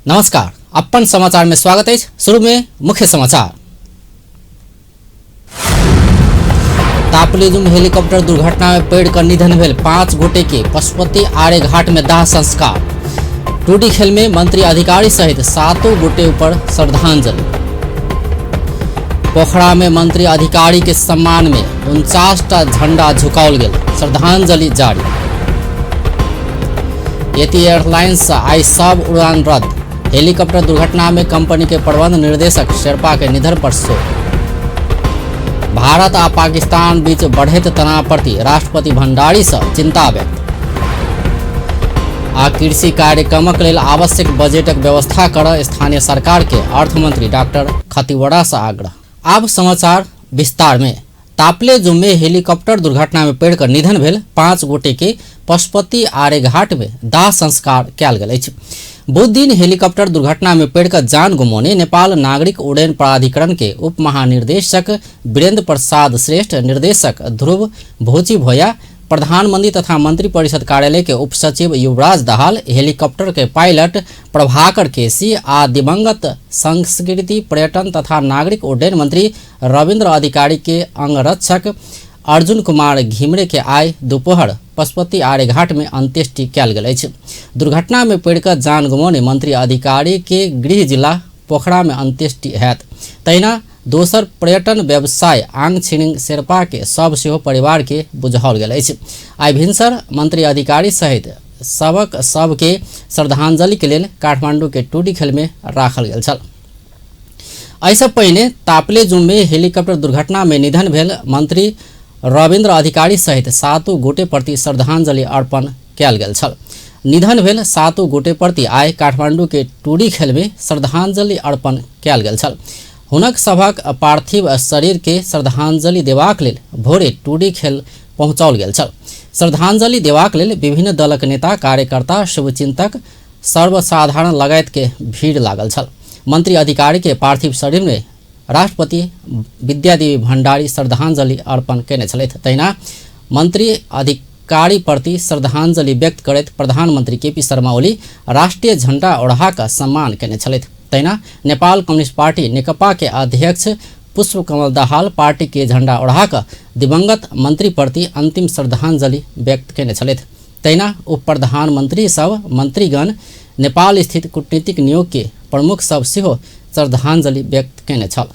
नमस्कार, अपन समाचार में स्वागत अछि। शुरू में मुख्य समाचार। तापलेजुम हेलीकॉप्टर दुर्घटना में पड़ि कऽ निधन भेल 5 गोटे के पशुपति आर्यघाट में दाह संस्कार। टूडी खेल में मंत्री अधिकारी सहित 7 गोटे ऊपर श्रद्धांजलि। पोखरा में मंत्री अधिकारी के सम्मान में 49 टा झंडा झुकाओल गेल, श्रद्धांजलि जारी। यति एयरलाइंस आई सब उड़ान रद्द। हेलीकॉप्टर दुर्घटना में कंपनी के प्रबंध निर्देशक शेरपा के निधन पर शोक। भारत आ पाकिस्तान बीच बढ़ैत तनाव प्रति राष्ट्रपति भंडारी से चिंता व्यक्त। आ कृषि कार्यक्रमक लेल आवश्यक बजटक व्यवस्था कर स्थानीय सरकार के अर्थमंत्री डॉक्टर खतिवड़ा से आग्रह। आब समाचार विस्तार में। तापलेजुम में हेलीकॉप्टर दुर्घटना में पड़ि कऽ निधन भेल 5 गोटे के पशुपति आर्यघाट में दाह संस्कार कयल गेल अछि। बुध दिन हेलीकॉप्टर दुर्घटना में पड़ि कऽ जान गुमौने नेपाल नागरिक उड्डयन प्राधिकरण के उप महानिर्देशक वीरेंद्र प्रसाद श्रेष्ठ, निर्देशक ध्रुव भोची भोया, प्रधानमंत्री तथा मंत्री परिषद कार्यालय के उप सचिव युवराज दाहाल, हेलीकॉप्टर के पायलट प्रभाकर केसी आ दिवंगत संस्कृति पर्यटन तथा नागरिक उड्डयन मंत्री रविन्द्र अधिकारी के अंगरक्षक अर्जुन कुमार घिमरे के आइ दोपहर पशुपति आर्यघाट में अंत्येष्टि कयल गेल अछि। दुर्घटना में पड़ि कऽ जान गुमौने मंत्री अधिकारी के गृह जिला पोखरा में अंत्येष्टि हैत। तहिना दोसर पर्यटन व्यवसाय आंग छिरिङ शेर्पा के शव सेहो परिवार के बुझाओल गेल अछि। आइ भिनसर मंत्री अधिकारी सहित सबक शव के श्रद्धांजलि के लेल काठमांडू के टूडी खेल में राखल गेल छल। एहिसँ पहिने तापलेजुम में हेलीकॉप्टर दुर्घटना में निधन भेल मंत्री रविन्द्र अधिकारी सहित 7 गोटे प्रति श्रद्धांजलि अर्पण कयल गेल छल। निधन भेल 7 गोटे प्रति आइ काठमांडू के टूडी खेल में श्रद्धांजलि अर्पण कयल गेल छल। हुनक सभक पार्थिव शरीर के श्रद्धांजलि देबाक लेल भोरे टूडी खेल पहुँचाओल गेल छल। श्रद्धांजलि देबाक लेल विभिन्न दलक नेता, कार्यकर्ता, शुभचिंतक, सर्वसाधारण लगायत के भीड़ लागल छल। मंत्री अधिकारी के पार्थिव शरीर में राष्ट्रपति विद्यादेवी भंडारी श्रद्धांजलि अर्पण केने छलथि। तहिना मंत्री अधिकारी प्रति श्रद्धांजलि व्यक्त करैत प्रधानमंत्री केपी शर्मा ओली राष्ट्रीय झंडा ओढ़ा कऽ सम्मान केने छलथि। तहिना नेपाल कम्युनिस्ट पार्टी नेकपा के अध्यक्ष पुष्प कमल दाहाल पार्टी के झंडा ओढ़ा कऽ दिवंगत मंत्री प्रति अंतिम श्रद्धांजलि व्यक्त केने छलथि। तहिना उप प्रधानमंत्री सब मंत्रीगण, नेपाल स्थित कूटनीतिक नियोग के प्रमुख सब सेहो श्रद्धांजलि व्यक्त केने छल।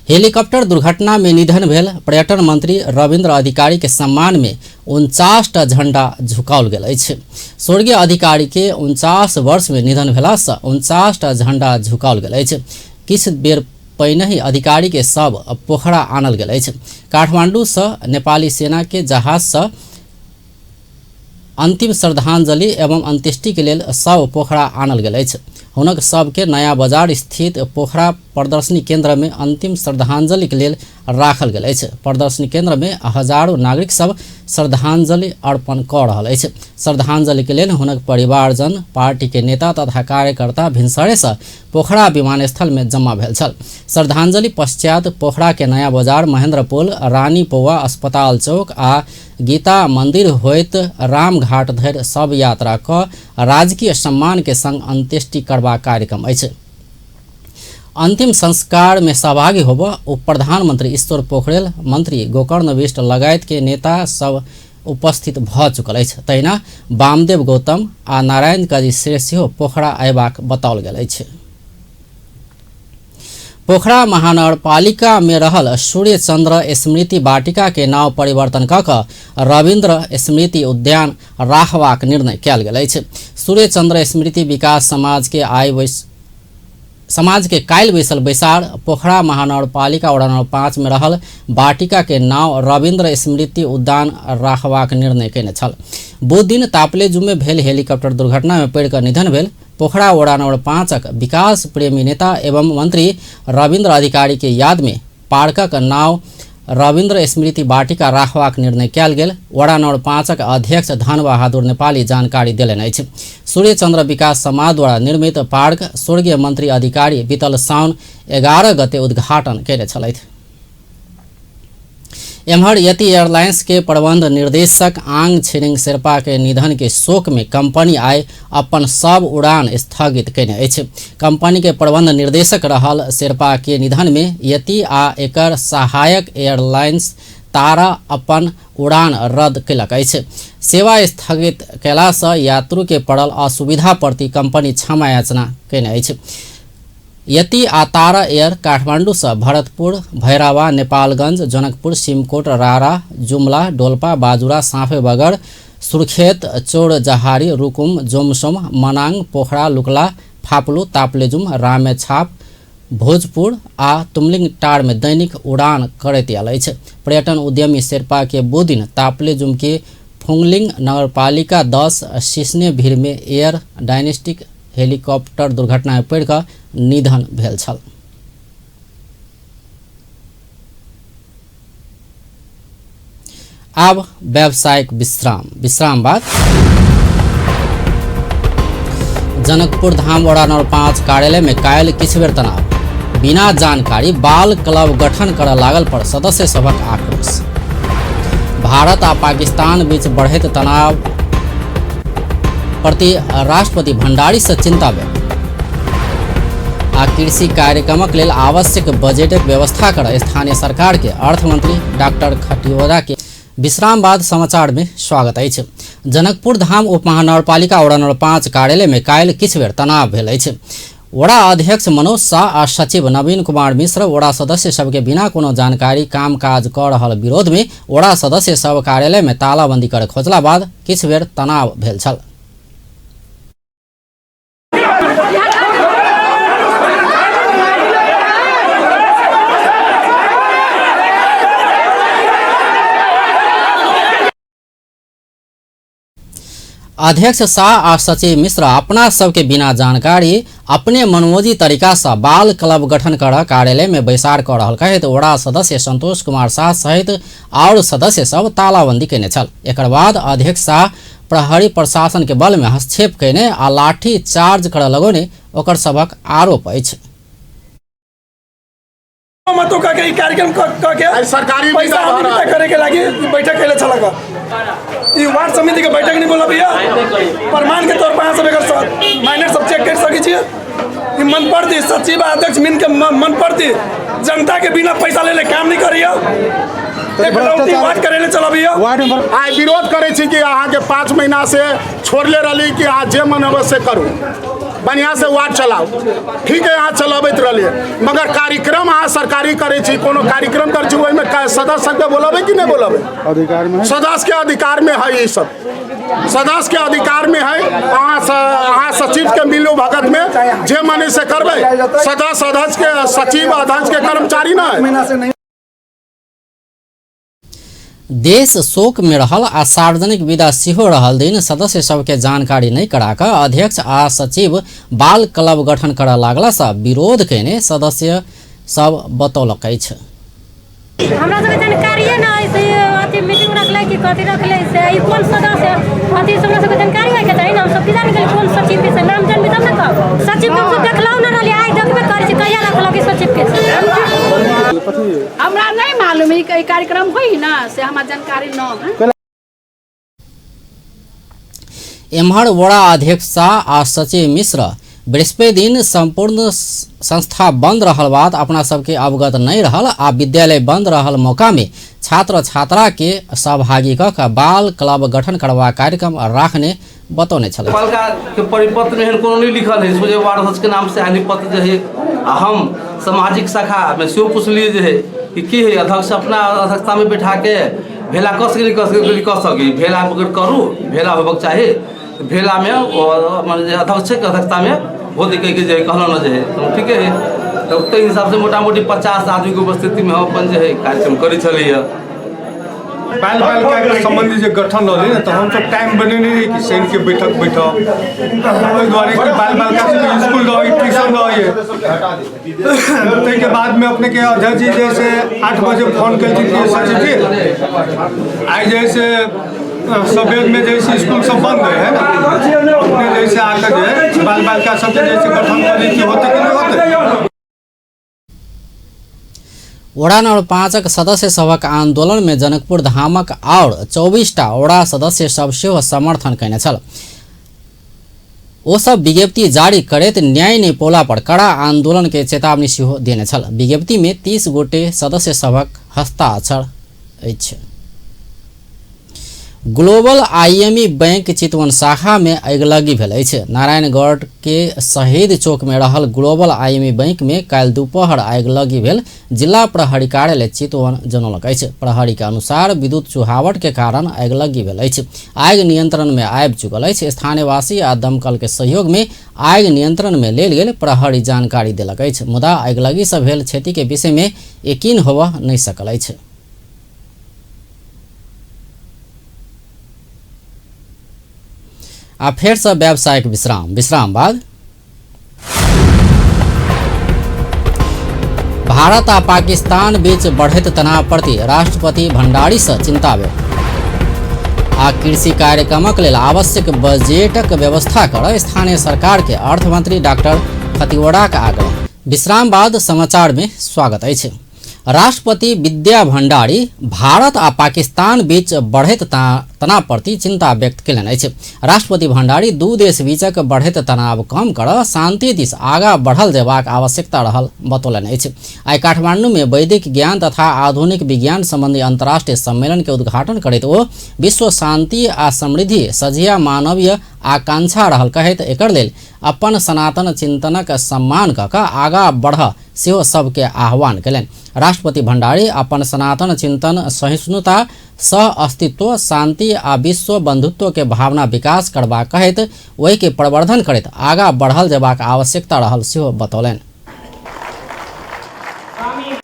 हेलीकॉप्टर दुर्घटना में निधन भेल पर्यटन मंत्री रविन्द्र अधिकारी के सम्मान में 49 टा झंडा झुकाओल गेल अछि। स्वर्गीय अधिकारी के 49 वर्ष में निधन भेला से 49 टा झंडा झुकाओल गेल अछि। किछु बेर पहिनहि अधिकारी के शव पोखरा आनल गेल अछि। काठमांडू से नेपाली सेना के जहाज से अंतिम श्रद्धांजलि एवं अंत्येष्टि के लेल शव पोखरा आनल गेल अछि। हुनक शव के नया बाजार स्थित पोखरा प्रदर्शनी केंद्र में अंतिम श्रद्धांजलि के लेल राखल गेल अछि। प्रदर्शनी केंद्र में हजारों नागरिक सब श्रद्धांजलि अर्पण कऽ रहल अछि। श्रद्धांजलि के लेल हुनक परिवारजन, पार्टी के नेता तथा कार्यकर्ता भिनसरे से पोखरा विमानस्थल में जमा भेल छल। श्रद्धांजलि पश्चात पोखरा के नया बाजार, महेंद्र पुल, रानी पौवा अस्पताल चौक आ गीता मंदिर होइत रामघाट धरि शव यात्रा कऽ राजकीय सम्मान के संग अंत्येष्टि करबाक कार्यक्रम अछि। अंतिम संस्कार में सहभागी होब उप प्रधानमंत्री ईश्वर पोखरेल, मंत्री गोकर्ण विष्ट लगायत के नेता सब उपस्थित भऽ चुकल अछि। तहिना वामदेव गौतम आ नारायण काजी श्रेष्ठ सेहो पोखरा अयबाक बताओल गेल अछि। पोखरा महानगरपालिका में रहल सूर्य चंद्र स्मृति वाटिका के नाव परिवर्तन कऽ कऽ रविन्द्र स्मृति उद्यान राखबाक निर्णय कयल गेल अछि। सूर्य चंद्र स्मृति विकास समाज के आइ समाज के काल्हि बैसल बैसार पोखरा महानगरपालिका वडा नंबर 5 में रहल वाटिका के नाव रविन्द्र स्मृति उद्यान राखबाक निर्णय केने छल। बुध दिन तापलेजुम में भेल हेलीकॉप्टर दुर्घटना में पड़ि कऽ निधन भेल पोखरा वडा नंबर 5 विकास प्रेमी नेता एवं मंत्री रविन्द्र अधिकारी के याद में पार्कक नाव रविन्द्र स्मृति वाटिका राखबाक निर्णय कयल गेल। वडा नंबर 5 अध्यक्ष धन बहादुर नेपाली जानकारी देलनि अछि। सूर्यचंद्र विकास समाज द्वारा निर्मित पार्क स्वर्गीय मंत्री अधिकारी बीतल साउन 11 गते उद्घाटन केने छलथि। एम्हर यति एयरलाइंस के प्रबंध निर्देशक आंग छिरिंग शेर्पा के निधन के शोक में कंपनी आइ अपन सब उड़ान स्थगित कयने अछि। कंपनी के प्रबंध निर्देशक रहल शेर्पा के निधन में यति आ एकर सहायक एयरलाइंस तारा अपन उड़ान रद्द कयलक अछि। सेवा स्थगित कयलासँ यात्रु के पड़ल असुविधा प्रति कंपनी क्षमा याचना कयने अछि। यति आ तारा एयर काठमांडूसँ भरतपुर, भैरहवा, नेपालगंज, जनकपुर, सिमकोट, रारा, जुमला, डोल्पा, बाजुरा, साफेबगर, सुर्खेत, चौरजहारी, रुकुम, जोमसोम, मनाङ, पोखरा, लुकला, फापलु, ताप्लेजुम, रामेछाप, भोजपुर आ तुमलिङटार में दैनिक उड़ान करैत आयल अछि। पर्यटन उद्यमी शेर्पा के बुधदिन ताप्लेजुम के फुङलिङ नगरपालिका 10 सिस्ने भीड़ में एयर डायनेस्टिक हेलीकॉप्टर दुर्घटना में पड़ि कऽ निधन भेल छल। आब व्यावसायिक विश्राम विश्राम बाद जनकपुर धाम वडा नंबर 5 कार्यालय में काल्हि किछु बेर तनाव। बिना जानकारी बाल क्लब गठन करऽ लागल पर सदस्य सभक आक्रोश। भारत आ पाकिस्तान बीच बढ़ैत तनाव प्रति राष्ट्रपति भंडारी से चिंता व्यक्त। आ कृषि कार्यक्रमक लेल आवश्यक बजटक व्यवस्था कर स्थानीय सरकार के अर्थमंत्री डॉक्टर खतिवड़ा के विश्राम बाद समाचार में स्वागत अछि। जनकपुर धाम उप महानगरपालिका वडा नंबर 5 कार्यालय में काल्हि किछु बेर तनाव भेल अछि। वडा अध्यक्ष मनोज शाह आ सचिव नवीन कुमार मिश्र वडा सदस्य सबके बिना कोनो जानकारी कामकाज कऽ रहल विरोध में वडा सदस्य सब कार्यालय में तालाबंदी कर खोजला बाद किछु बेर तनाव भेल छल। अध्यक्ष शाह आ सचिव मिश्र अपना सबके बिना जानकारी अपने मनमौजी तरीका से बाल क्लब गठन कर कार्यालय में बैसार कर रहल कहैत वडा सदस्य संतोष कुमार शाह सहित और सदस्य सब तालाबंदी कयने छल। एकर बाद अध्यक्ष शाह प्रहरी प्रशासन के बल में हस्तक्षेप कयने आ लाठी चार्ज करऽ लगौने ओकर सभक आरोप अछि। मतों का के कार्यक्रम क के आई सरकारी पैसा विदा हानि भऽ रहल। करे के लागी ई बैठक कैले छलक। ई वार्ड समिति के बैठक नहीं बोला भैया, प्रमाण के तौर पर अहाँ सब एकर माइनर सब चेक कर सकै छियै। ई मन प्रति सचिव आ अध्यक्ष मिल के मन प्रति जनता के बिना पैसा लेले काम नहीं करियो। एक रौती वार्ड करेले चला भैया। वार्ड में आइ विरोध करै छी कि अहाँके 5 महीना से छोड़ले रहली कि अहाँ जे मन होबे से करू, बढ़िया से वार्ड चलाउ। ठीक है, अहाँ चलबैत रहलियै, मगर कार्यक्रम अहाँ सरकारी करै छी, कोनो कार्यक्रम करै छी ओहिमे सदस्य सबके बोलबै कि नहि बोलबै? अधिकार में है। सदस्य के अधिकार में है, ई सब सदस्य के अधिकार में है। अहाँ सचिव के मिलू भगत में जे मन से करबै। सदस्य अध्यक्ष के सचिव अध्यक्ष के कर्मचारी न है। महीना से नहीं। देश शोक में रहल आ सार्वजनिक विदा सेहो रहल दिन सदस्य सबके जानकारी नहीं करा कऽ अध्यक्ष आ सचिव बाल क्लब गठन करऽ लागला सँ विरोध कयने सदस्य सब बतौलक अछि। हमरा सबके जानकारिए न है से अथी मीटिंग रखले कि कथी रखले से ई कोन सदस्य अथी से हमरा सबके जानकारी होइके चाही न। हम सब की जानी गेली कोन सचिव के से नाम जानबी तब न कहब। सचिव के हमसब देखलहुँ न रहली, आइ देखबे करै छी कहिया रखलक ई सचिव के। हमरा नहीं मालूम है ई कार्यक्रम होई ना से हमरा जानकारी न है। एम्हर वडा अध्यक्ष शाह आ सचिव मिश्र बृहस्पति दिन संपूर्ण संस्था बंद रहल बात अपना सबके अवगत नहीं रहल आ विद्यालय बंद रहल मौका में छात्र छात्रा के सहभागी कऽ कऽ बाल क्लब गठन करबाक कार्यक्रम राखने बतौने छलथि। पालिका के परिपत्र में एहन कोनो नहीं लिखल है, सोझे वार्ड सदस्य के नाम से आयल पत्र जे है। आ हम सामाजिक शाखा में सेहो पुछलिए जे है कि की है अध्यक्ष अपना अध्यक्षता में बैठा के भेला कऽ सकै कऽ सकै कऽ सकै भेला अगर करू भेला होबक चाही, भेला में माने जे अध्यक्ष के अध्यक्षता में होते कह के जे कहलो न जे है तो ठीके है। तो ताहि हिसाब से मोटा मोटी 50 आदमी के उपस्थिति में हम अपन जे है कार्यक्रम करै छलियै। बाल बालिका के संबंधी जे गठन रहलै ने, तऽ हमसब टाइम बनेने रही कि शनिके बैठक बैठब, ओहि दुआरे कि बाल बालिका सबके स्कूल रहै, ट्यूशन रहै। ताहिके बादमे अपनेके अध्यक्ष जी जे से 8 बजे फोन केलखिन कि सचिव जी आइ जे से सबेरमे जे से स्कूल सब बंद है ने, अपने जे से आके जे बाल बालिका सबके जे से गठन करै कि होतै कि नहि होतै। वडा नंबर 5 सदस्य सभक आंदोलन में जनकपुर धामक और 24टा वडा सदस्य सब सेहो समर्थन कयने छल। ओ सब विज्ञप्ति जारी करैत न्याय नहि पौला पर कड़ा आंदोलन के चेतावनी सेहो देने छल। विज्ञप्ति में 30 गोटे सदस्य सभक हस्ताक्षर अछि। ग्लोबल आईएमई बैंक चितवन शाखा में अगिलगी भेल अछि। नारायणगढ़ के शहीद चौक में रहल ग्लोबल आईएमई बैंक में काल्हि दुपहर अगिलगी भेल जिला प्रहरी कार्यालय चितवन जनौलक अछि। प्रहरी के अनुसार विद्युत चुहावट के कारण अगिलगी भेल अछि। आगि नियंत्रण में आबि चुकल अछि। स्थानीयवासी आ दमकल के सहयोग में आगि नियंत्रण में लेल गेल प्रहरी जानकारी देलक अछि। मुदा अगिलगी से भेल क्षति के विषय में यकीन होबय नहि सकल अछि। आ फेर से व्यावसायिक विश्राम। विश्राम बाद भारत आ पाकिस्तान बीच बढ़ैत तनाव प्रति राष्ट्रपति भंडारी से चिंता व्यक्त। आ कृषि कार्यक्रमक लेल आवश्यक बजटक व्यवस्था कर स्थानीय सरकार के अर्थमंत्री डॉक्टर खतिवड़ाक आग्रह। विश्राम बाद समाचार में स्वागत अछि। राष्ट्रपति विद्या भंडारी भारत आ पाकिस्तान बीच बढ़ैत तनाव प्रति चिंता व्यक्त कयलनि अछि। राष्ट्रपति भंडारी दू देश बीचक बढ़ैत तनाव कम कर शांति दिस आगाँ बढ़ल जेबाक आवश्यकता रहल बतौलनि अछि। आइ काठमांडू में वैदिक ज्ञान तथा आधुनिक विज्ञान संबंधी अंतर्राष्ट्रीय सम्मेलन के उद्घाटन करैत ओ विश्व शांति आ समृद्धि सझिया मानवीय आकांक्षा रहल कहैत एकर लेल अपन सनातन चिंतनक सम्मान कऽ कऽ आगाँ बढ़ सेहो सबके आह्वान कयलनि। राष्ट्रपति भंडारी अपन सनातन चिंतन सहिष्णुता, सह अस्तित्व, शांति आ विश्व बंधुत्व के भावना विकास करबाक कहैत ओहि के प्रवर्धन करैत आगाँ बढ़ल जेबाक आवश्यकता रहल सेहो बतौलनि।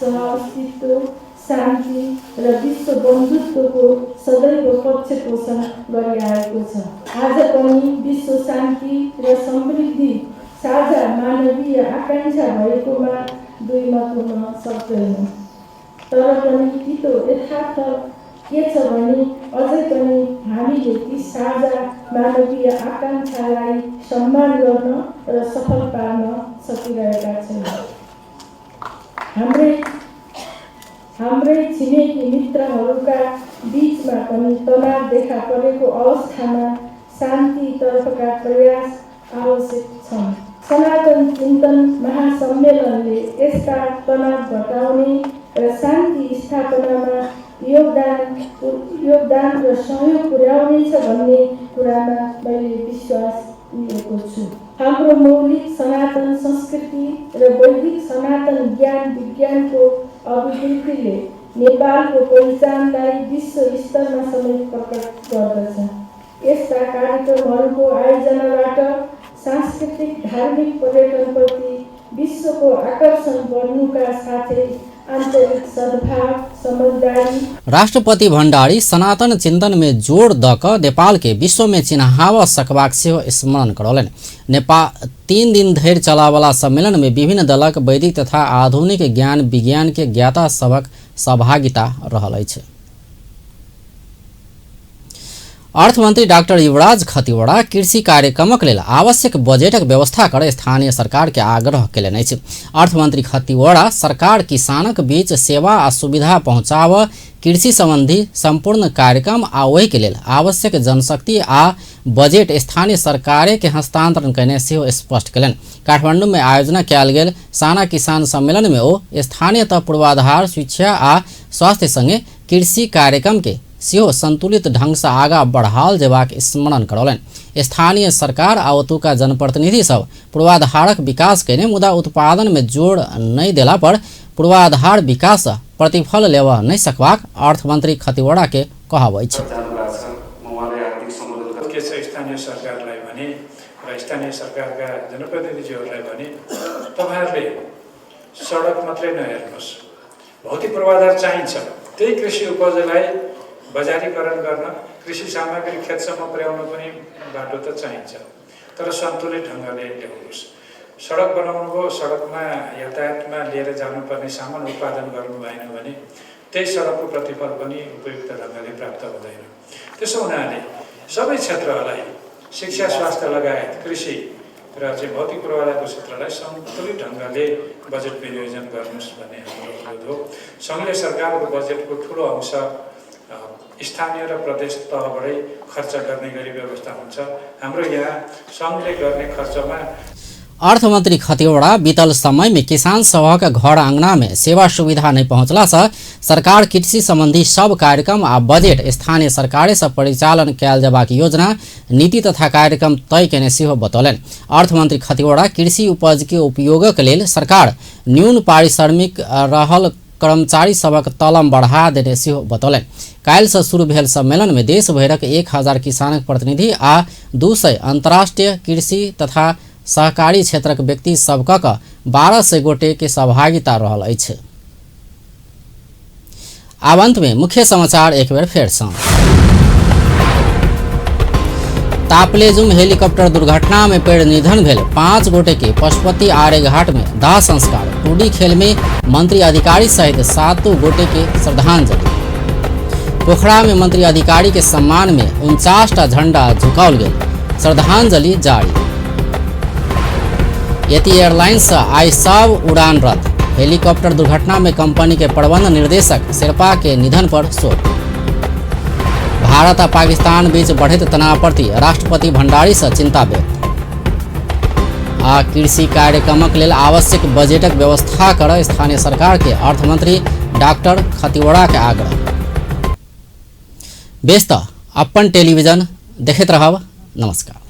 सहअस्तित्व, शान्ति र विश्व बन्धुत्वको सदैव पक्ष पोषण गरिआएको छ। आज पनि विश्व शान्ति र समृद्धि साझा मानवीय आकांक्षा भएकोमा दुई मत हुन सक्दैन। तर पनि तितो यथार्थ के छ भने अझै पनि हामीले ती साझा मानवीय आकांक्षालाई सम्मान गर्न र सफल पार्न सकिरहेका छैनौँ। हाम्रै छिमेकी मित्रहरूका बीचमा पनि तनाव देखा परेको अवस्थामा शान्तितर्फका प्रयास आवश्यक छन्। सनातन चिन्तन महासम्मेलनले यस्ता तनाव घटाउने र शान्ति स्थापनामा योगदान र सहयोग पुर्याउनेछ भन्ने कुरामा मैले विश्वास लिएको छु। हाम्रो मौलिक सनातन संस्कृति र वैदिक सनातन ज्ञान विज्ञानको अभिवृद्धिले नेपालको पहिचानलाई विश्व स्तरमा समेत प्रकट गर्दछ। यस्ता कार्यक्रमहरूको आयोजनाबाट सांस्कृतिक धार्मिक पर्यटनप्रति विश्वको आकर्षण बढ्नुका साथै आन्तरिक सद्भाव, समझदारी। राष्ट्रपति भंडारी सनातन चिंतन में जोर द क नेपाल के विश्व में चिन्हाव सकबाक सेहो स्मरण करौलनि। नेपाल 3 दिन धरि चलावला सम्मेलन में विभिन्न दलक वैदिक तथा आधुनिक ज्ञान विज्ञान के ज्ञाता सभक सहभागिता रहल अछि। अर्थमंत्री डॉक्टर युवराज खतिवड़ा कृषि कार्यक्रमक लेल आवश्यक बजटक व्यवस्था कर स्थानीय सरकार के आग्रह कयलनि अछि। अर्थमंत्री खतिवड़ा सरकार किसानक बीच सेवा आ सुविधा पहुँचाब, कृषि संबंधी संपूर्ण कार्यक्रम आ ओहि के लेल आवश्यक जनशक्ति आ बजट स्थानीय सरकारे के हस्तांतरण कयने सेहो स्पष्ट कयलनि। काठमांडू में आयोजना कयल गेल साना किसान सम्मेलन में ओ स्थानीय तह पूर्वाधार, शिक्षा आ स्वास्थ्य संगे कृषि कार्यक्रम के सेहो संतुलित ढंग से आगाँ बढ़ाओल जेबाक स्मरण करौलनि। स्थानीय सरकार आ ओतुका जनप्रतिनिधि सब पूर्वाधारक विकास कयने मुदा उत्पादन में जोर नहि देला पर पूर्वाधार विकास प्रतिफल लेबऽ नहि सकबाक अर्थमंत्री खतिवड़ा के कहब अछि। के छ स्थानीय सरकारलाई भने र स्थानीय सरकारका जनप्रतिनिधिहरूलाई भने तपाईहरुले सडक मात्रै नहेर्नुहोस्, भौतिक पूर्वाधार चाहिन्छ। त्यही कृषि उपजलाई बजारीकरण गर्न, कृषि सामग्री खेतसम्म पुर्याउन पनि बाटो त चाहिन्छ, तर सन्तुलित ढङ्गले ल्याउनुहोस्। सडक बनाउनु भयो, सडकमा यातायातमा लिएर जानुपर्ने सामान उत्पादन गर्नु भएन भने त्यही सडकको प्रतिफल पनि उपयुक्त ढङ्गले प्राप्त हुँदैन। त्यसो हुनाले सबै क्षेत्रहरूलाई शिक्षा, स्वास्थ्य लगायत कृषि र चाहिँ भौतिक पूर्वाधारको क्षेत्रलाई सन्तुलित ढङ्गले बजेट विनियोजन गर्नुहोस् भन्ने हाम्रो अनुरोध हो। सङ्घीय सरकारको बजेटको ठुलो अंश स्थानीय र प्रदेश तहबाटै खर्च गर्ने गरी व्यवस्था हुन्छ। हाम्रो यहाँ सङ्घले गर्ने खर्चमा अर्थमंत्री खतिवड़ा बीतल समय में किसान सभक घर आंगना में सेवा सुविधा नहीं पहुंचला से सरकार कृषि संबंधी सब कार्यक्रम आ बजेट स्थानीय सरकारे से परिचालन कयल जबाक योजना, नीति तथा कार्यक्रम तय केने सेहो बतौलनि। अर्थमंत्री खतिवड़ा कृषि उपज के उपयोगक लेल सरकार न्यून पारिश्रमिक रहल कर्मचारी सभक तलम बढ़ा देने सेहो बतौलनि। काल्हि से शुरू भेल सम्मेलन में देश भरिक 1000 किसानक प्रतिनिधि आ 200 अंतर्राष्ट्रीय कृषि तथा सहकारी क्षेत्रक व्यक्ति सबक 1200 गोटे के सहभागिता रहल अछि। आब अंत में मुख्य समाचार एक बेर फेर सँ। तापलेजुम हेलीकॉप्टर दुर्घटना में पेड़ निधन भेल 5 गोटे के पशुपति आर्यघाट में दाह संस्कार। टूडी खेल में मंत्री अधिकारी सहित 7 गोटे के श्रद्धांजलि। पोखरा में मंत्री अधिकारी के सम्मान में 49टा झंडा झुकाओल गेल, श्रद्धांजलि जारी। यति एयरलाइंस आई सब उड़ान रद्द। हेलीकॉप्टर दुर्घटना में कंपनी के प्रबंध निर्देशक शेरपा के निधन पर शोक। भारत आ पाकिस्तान बीच बढ़ैत तनाव प्रति राष्ट्रपति भंडारी से चिंता व्यक्त। आ कृषि कार्यक्रमक लेल आवश्यक बजटक व्यवस्था कर स्थानीय सरकार के अर्थमंत्री डॉक्टर खतिवड़ा के आग्रह। बेस त अपन टेलीविजन देखैत रहब। नमस्कार।